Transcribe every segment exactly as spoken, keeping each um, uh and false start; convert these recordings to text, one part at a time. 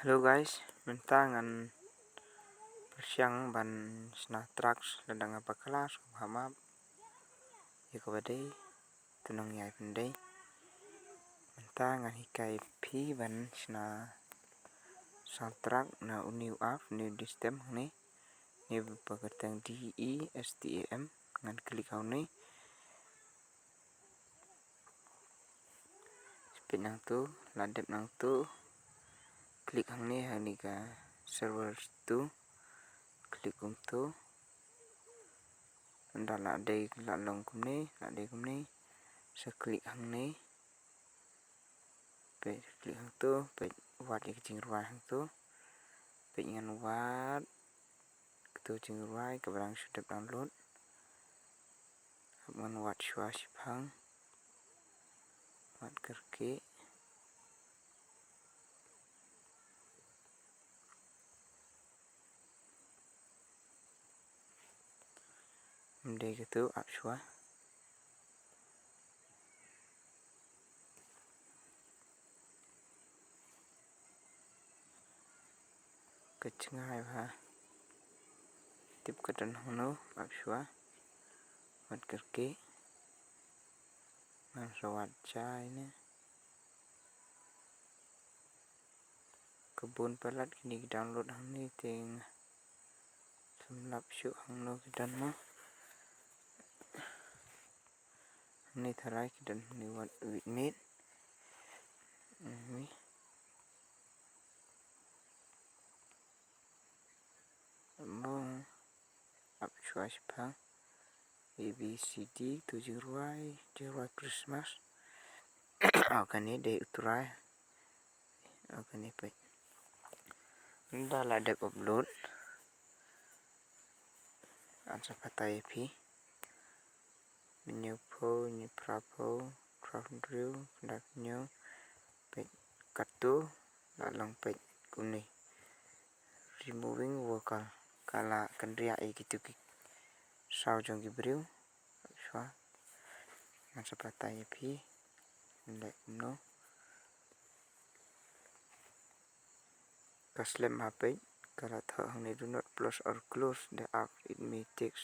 Hello guys, mynta ngan pyrshang ban shna tracks lada nga bakla sngewbha map. Ïa kaba dei, to nang ïai pyndei. Mynta ngan hikai phi ban shna soundtrack na u new app, new system hangne. Ngi ba kyrteng D E S T A M, ngan click hangne. Peit nangtu, la dep nangtu. Click hangne, hangne ka server tu. Click kumtu. Ynda la dei, la long kumne, la dei kumne. Sa click hangne. Peit click hangtu, peit wad ïa ka jingrwai hangtu. Peit ngan wad katu jingrwai kaba dang shu dep download. Hap ngan wad shuwa shiphang. Wad kyrkieh. Ym dei katu, ap shuwa. Ka jngai bha. Tip ka don hangno, ap shuwa. Wad kyrkieh. Ngan sa wad jai ne. Ka bun palat kine ki download hangne te nga sngewlap shuh hangno ki don mo. Hangne tharai ki don hangne, wat wait mate. Hangne. Mo. Ap shuwa shiphang. A B C D, tu jingrwai, jingrwai Christmas. Au, kane dei u trai. Au, kane peit. Ynda la dep upload, ngan sa batai ïa phi. Hynñiewphew, hynñiewphra phew, phra hynriew, khyndai phew hynñiew. Peit, katu la long peit kumne. Removing vocal. Ka la kynriah ïa kitu ki saw jong ki briew. Shuwa. Ngan sa batai ïa phi. Leh kumno. Ka slem ha peit, ka la thoh hangne, "Do not pause or close the app. It may take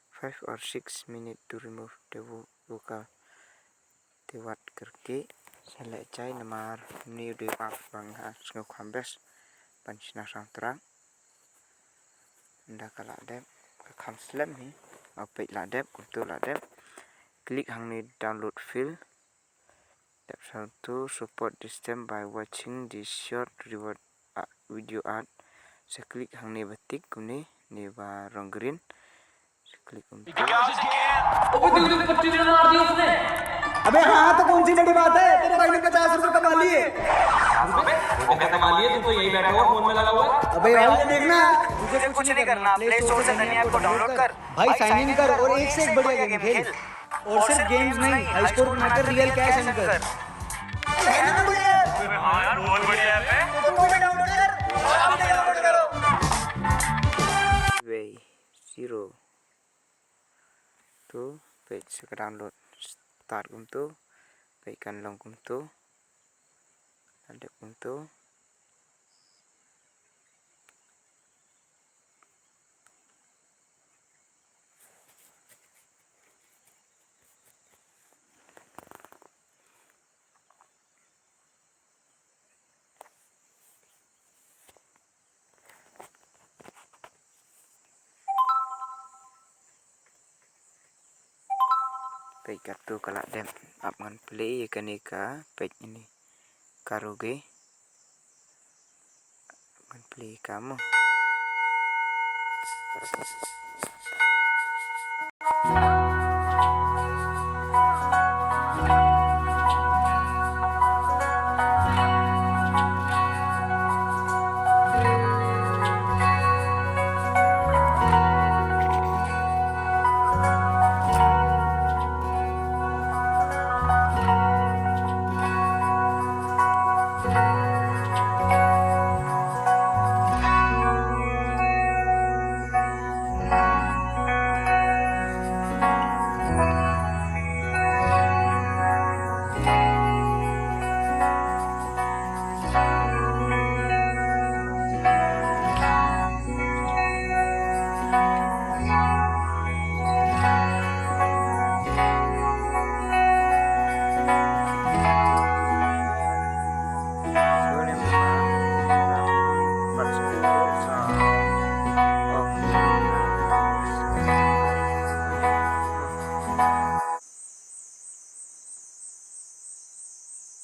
five or six minutes to remove the vo-, vocal." Te wat kyrkieh, sa leh jai namar une u dei u app ba nga sngewkham best ban shna soundtrack. Ynda ka la dep, ka kham slem hi. Au peit la dep, kumtu la dep. Click hangne download file. Dep sa to support this time by watching this short reward, uh, video ad. Sa click hangne ba tik kumne, ne ba rong green. Sa click kumne. अबे तूने पट्टी में मार दी उसने। अबे हाँ, तो कौन सी बड़ी बात है, तेरे भाई ने पचास रुपए कमा लिए। वो क्या कमा लिए? तू तो यही बैठा हुआ फोन में लगा हुआ है। अबे और ये देखना। तुझे कुछ नहीं करना, प्ले स्टोर से धनी ऐप को डाउनलोड कर। भाई साइन इन कर और एक से एक बढ़िया गेम खेल। और सिर्फ गेम्स नहीं, हाई स्कोर बनाकर रियल कैश अर्न कर। हाँ यार, बहुत बढ़िया ऐप है। तुम भी डाउनलोड कर, आप भी डाउनलोड करो। Wei, zero. Tu, peit sa ka download start kumtu, peit kan long kumtu. Kan dep kumtu. Peit katu ka la dep, ap ngan play ïa kane ka, peit ine. Karaoke. Ngan play ka mo.